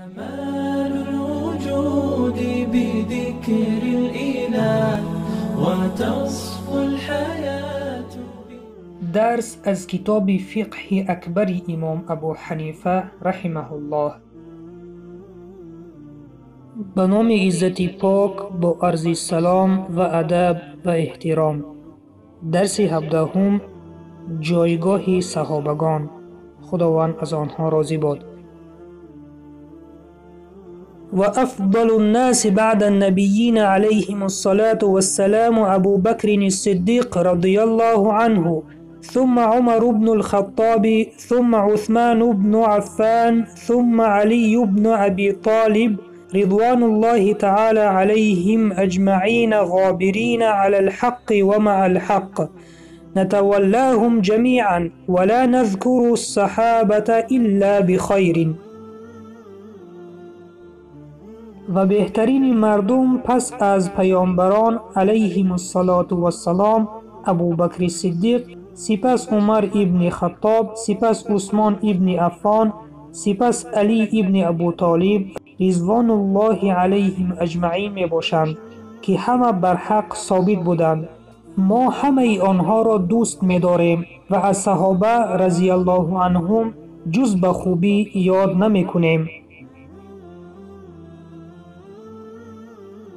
كمال الوجود بذكر الإله وتصفو الحياة. درس از کتاب فقه اکبر امام ابو حنیفه رحمه الله. به نام عزت پاک با عرض سلام و ادب و احترام. درس 17، جایگاه صحابگان. خداوند از آنها راضی باد. و افضل الناس بعد النبیین علیهم الصلاة والسلام ابو بکر الصدیق رضی الله عنه، ثم عمر بن الخطاب، ثم عثمان بن عفان، ثم علی بن ابی طالب رضوان الله تعالى عليهم أجمعين، غابرين على الحق ومع الحق، نتولاهم جميعا ولا نذكر الصحابة إلا بخير. و بهترین مردم پس از پیامبران علیهم الصلاة والسلام ابوبکر صدیق، سپس عمر ابن خطاب، سپس عثمان ابن عفان، سپس علی ابن ابو طالب رضوان الله علیهم اجمعین می باشند که همه بر حق ثابت بودند. ما همه آنها را دوست می داریم و از صحابه رضی الله عنهم جز به خوبی یاد نمی کنیم.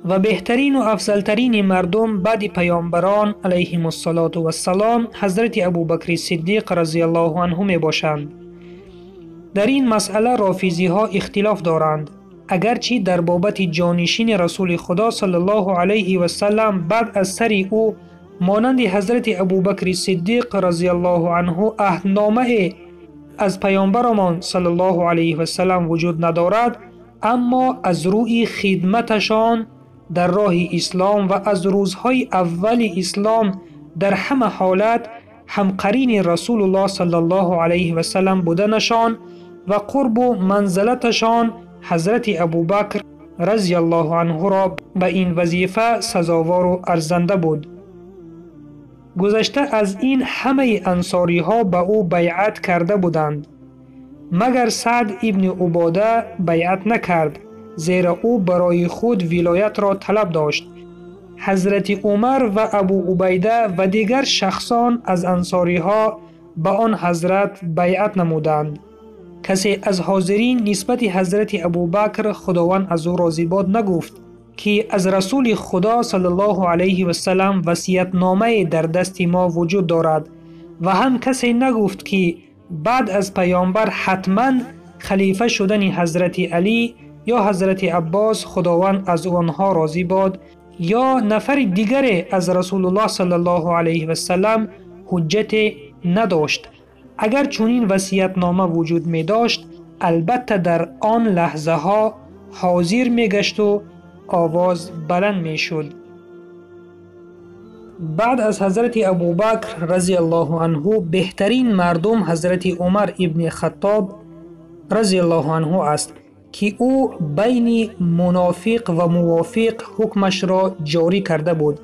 و بهترین و افضلترین مردم بعد پیامبران علیهم الصلاة والسلام حضرت ابوبکر صدیق رضی الله عنه می باشند. در این مسئله رافضی ها اختلاف دارند. اگرچه در بابت جانشین رسول خدا صلی الله علیه و سلم بعد از سر او مانند حضرت ابوبکر صدیق رضی الله عنه عهدنامه از پیامبرمان صلی الله علیه و سلم وجود ندارد، اما از روی خدمتشان در راه اسلام و از روزهای اول اسلام در همه حالت همقرین رسول الله صلی الله علیه و سلم بودنشان و قرب و منزلتشان حضرت ابوبکر رضی الله عنه را به این وظیفه سزاوار و ارزنده بود. گذشته از این همه انصاری ها به او بیعت کرده بودند، مگر سعد ابن عباده بیعت نکرد، زیرا او برای خود ولایت را طلب داشت. حضرت عمر و ابو عبیده و دیگر شخصان از انصاری ها به آن حضرت بیعت نمودند. کسی از حاضرین نسبت حضرت ابوبکر خداوند از او راضی باد نگفت که از رسول خدا صلی الله علیه و سلم وصیت نامه در دست ما وجود دارد، و هم کسی نگفت که بعد از پیامبر حتما خلیفه شدن حضرت علی یا حضرت عباس خداوند از آنها راضی باد یا نفر دیگر از رسول الله صلی الله علیه و سلم حجت نداشت. اگر چنین وصیت نامه وجود می داشت، البته در آن لحظه ها حاضر می گشت و آواز بلند می شد. بعد از حضرت ابوبکر رضی الله عنه بهترین مردم حضرت عمر ابن خطاب رضی الله عنه است که او بین منافق و موافق حکمش را جاری کرده بود.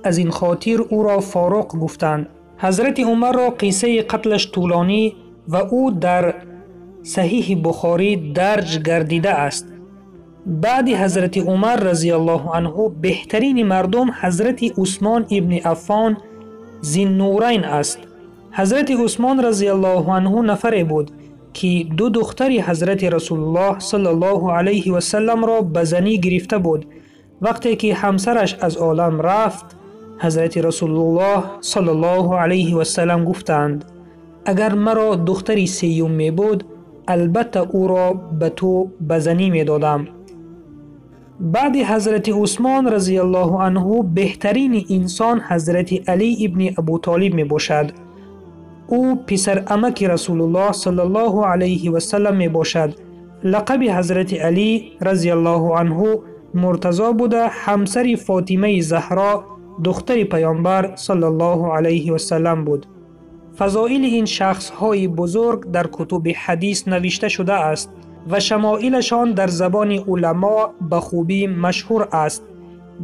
از این خاطر او را فاروق گفتند. حضرت عمر را قصه قتلش طولانی و او در صحیح بخاری درج گردیده است. بعد حضرت عمر رضی الله عنه بهترین مردم حضرت عثمان ابن عفان ذی‌النورین است. حضرت عثمان رضی الله عنه نفری بود که دو دختر حضرت رسول الله صلی الله علیه و سلم را به زنی گرفته بود. وقتی که همسرش از عالم رفت، حضرت رسول الله صلی الله علیه و سلم گفتند: اگر مرا دختری سیوم می بود، البته او را به تو به زنی می دادم. بعد حضرت عثمان رضی الله عنه بهترین انسان حضرت علی ابن ابو طالب می باشد. او پسر عمک رسول الله صلی الله علیه و سلم می باشد. لقب حضرت علی رضی الله عنه مرتضی بوده، همسر فاطمه زهرا دختر پیامبر صلی الله علیه و سلم بود. فضائل این شخص های بزرگ در کتب حدیث نوشته شده است و شمائلشان در زبان علما به خوبی مشهور است.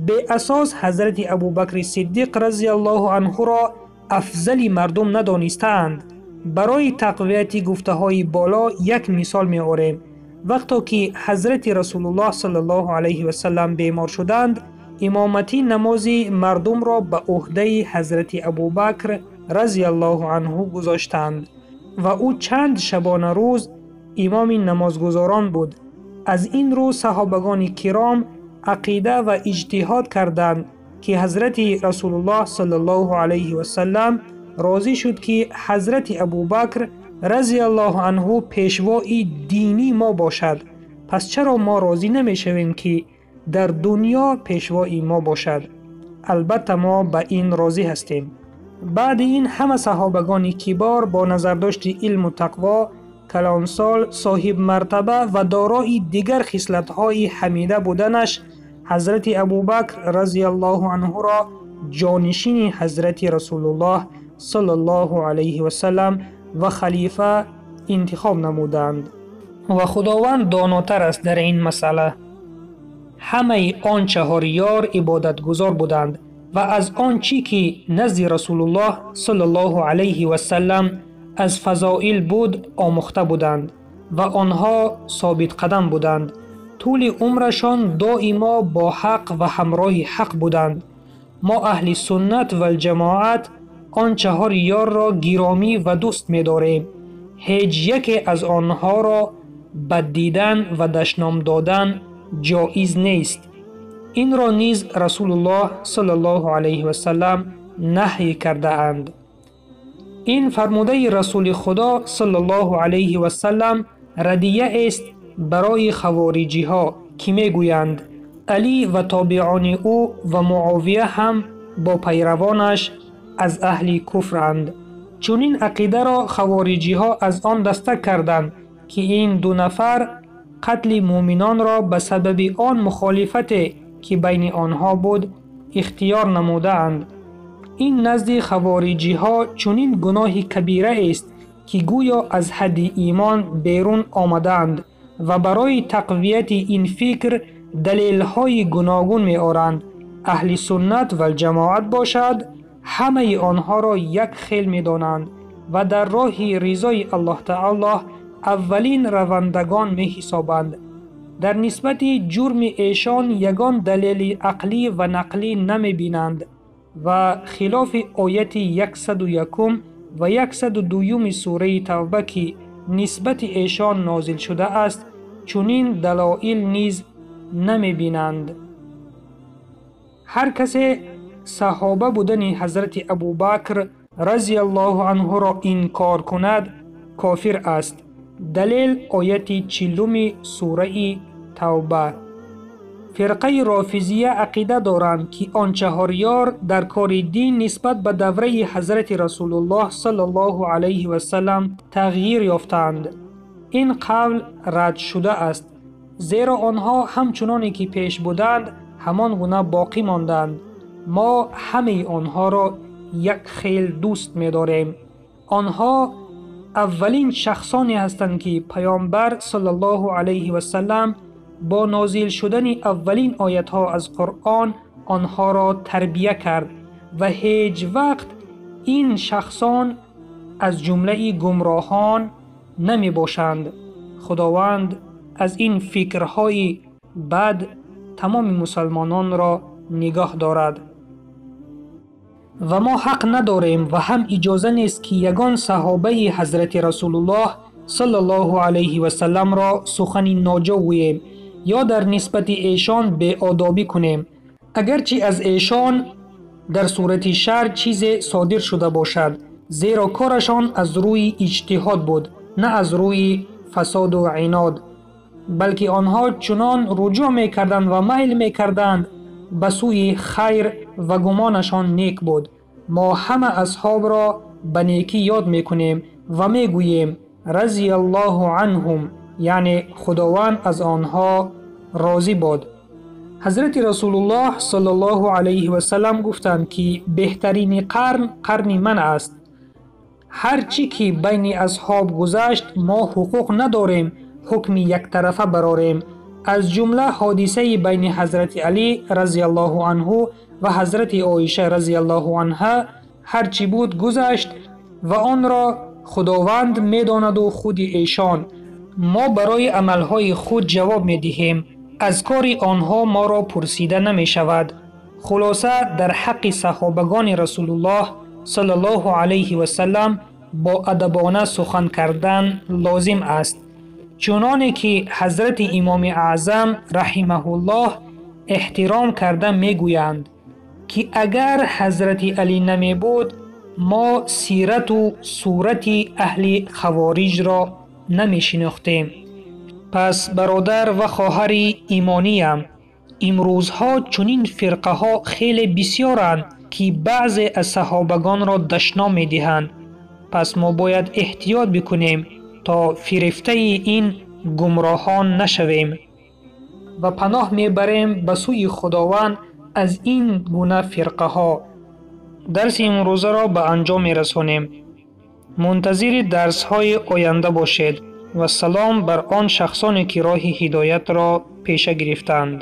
به اساس حضرت ابوبکر صدیق رضی الله عنه را افضل مردم ندانستند. برای تقویت گفته های بالا یک مثال می آوریم. Вақте ки ҳазрати Расулуллоҳ саллаллоҳу алайҳи васаллам бемор шуданд, имомати намози мардумро ба ӯҳдаи ҳазрати Абубакр разияллоҳу анҳу гузоштанд ва ӯ чанд шабона рӯз имоми намозгузорон буд. Аз ин рӯ саҳобагони киром ақида ва иҷтиҳод карданд, ки ҳазрати Расулуллоҳ саллаллоҳу алайҳи васаллам розӣ шуд, ки ҳазрати Абубакр разияллоҳу анҳу пешвои динии мо бошад. Пас чаро мо розӣ намешавем, ки дар дунё пешвои мо бошад? Албатта мо ба ин розӣ ҳастем. Баъди ин ҳама саҳобагони кибор бо назардошти илму тақво, калонсол, соҳибмартаба ва дорои дигар хислатҳои ҳамида буданаш ҳазрати Абубакр разияллоҳу анҳуро ҷонишини ҳазрати Расулуллоҳ саллаллоҳу алайҳи васаллам ва халифа интихоб намуданд. Ва Худованд донотар аст дар ин масъала. Ҳамаи он чаҳор ёр ибодатгузор буданд ва аз он чӣ ки назди Расулуллоҳ саллаллоҳу алайҳи васаллам аз фазоил буд омӯхта буданд ва онҳо собитқадам буданд. Тӯли умрашон доимо бо ҳақ ва ҳамроҳи ҳақ буданд. Мо аҳли суннат валҷамоат он чаҳор ёрро гиромӣ ва дӯст медорем. Ҳеҷ яке аз онҳоро бад дидан ва дашном додан ҷоиз нест. Инро низ Расулуллоҳ саллаллоҳу алайҳи васаллам наҳй кардаанд. Ин фармудаи Расули Худо саллаллоҳу алайҳи васаллам радия аст барои хавориҷиҳо, ки мегӯянд Алӣ ва тобеони ӯ ва Муовия ҳам бо пайравонаш аз аҳли куфранд. Чунин ақидаро хавориҷиҳо аз он даста карданд, ки ин ду нафар қатли муъминонро ба сабаби он мухолифате, ки байни онҳо буд, ихтиёр намудаанд. Ин назди хавориҷиҳо чунин гуноҳи кабира аст, ки гӯё аз ҳадди имон берун омадаанд ва барои тақвияти ин фикр далелҳои гуногун меоранд. Аҳли суннат валҷамоат бошад, ҳамаи онҳоро як хел медонанд ва дар роҳи ризои Аллоҳ таоло аввалин равандагон меҳисобанд. Дар нисбати ҷурми эшон ягон далели ақлӣ ва нақлӣ намебинанд ва хилофи ояти 101 ва 102 сураи Тавба, ки нисбати эшон нозил шудааст, чунин далоил низ намебинанд. Ҳар касе саҳоба будани ҳазрати Абубакр разияллоҳу анҳуро инкор кунад, кофир аст. Далел ояти 40 сураи Тавба. Фирқаи Рофизия ақида доранд, ки он чаҳор ёр дар кори дин нисбат ба давраи ҳазрати Расулуллоҳ саллаллоҳу алайҳи васаллам тағйир ёфтаанд. Ин қавл рад шудааст, зеро онҳо ҳамчуноне ки пеш буданд, ҳамон гуна боқӣ монданд. Мо ҳамаи онҳоро як хел дӯст медорем. Онҳо аввалин шахсоне ҳастанд, ки Паёмбар саллаллоҳу алайҳи васаллам бо нозил шудани аввалин оятҳо аз Қуръон онҳоро тарбия кард ва ҳеҷ вақт ин шахсон аз ҷумлаи гумроҳон намебошанд. Худованд аз ин фикрҳои бад тамоми мусалмононро нигоҳ дорад. Ва мо ҳақ надорем ва ҳам иҷоза нест, ки ягон саҳобаи ҳазрати Расулуллоҳ саллаллоҳу алайҳи васалламро сухани ноҷо гӯем ё дар нисбати эшон беодобӣ кунем, агарчи аз эшон дар сурати шар чизе содир шуда бошад, зеро корашон аз рӯи иҷтиҳод буд, на аз рӯи фасоду инод, балки онҳо чунон руҷӯъ мекарданд ва майл мекарданд ба сӯи хайр ва гумонашон нек буд. Мо ҳама асҳобро ба некӣ ёд мекунем ва мегӯем разияллоҳу анҳум, яъне Худованд аз онҳо розӣ бод. Ҳазрати Расулуллоҳ саллаллоҳу алайҳи васаллам гуфтанд, ки беҳтарини қарн қарни ман аст. Ҳар чӣ ки байни асҳоб гузашт, мо ҳуқуқ надорем ҳукми яктарафа барорем. Аз ҷумла ҳодисаи байни ҳазрати Алӣ разияллоҳу анҳу ва ҳазрати Оиша разияллоҳу анҳа ҳар чӣ буд гузашт ва онро Худованд медонаду худи эшон. Мо барои амалҳои худ ҷавоб медиҳем, аз кори онҳо моро пурсида намешавад. Хулоса, дар ҳаққи саҳобагони Расулуллоҳ саллаллоҳу алайҳи васаллам боадабона сухан кардан лозим аст. Чуноне ки ҳазрати Имоми Аъзам раҳимаҳуллоҳ эҳтиром карда мегӯянд, ки агар ҳазрати Алӣ намебуд, мо сирату сурати аҳли хавориҷро намешинохтем. Пас, бародар ва хоҳари имониям, имрӯзҳо чунин фирқаҳо хеле бисёранд, ки баъзе аз саҳобагонро дашном медиҳанд. Пас мо бояд эҳтиёт бикунем, то фирефтаи ин гумроҳон нашавем ва паноҳ мебарем ба сӯи Худованд аз ин гуна фирқаҳо. Дарси имрӯзаро ба анҷом мерасонем. Мунтазири дарсҳои оянда бошед ва салом бар он шахсоне, ки роҳи ҳидоятро пеша гирифтаанд.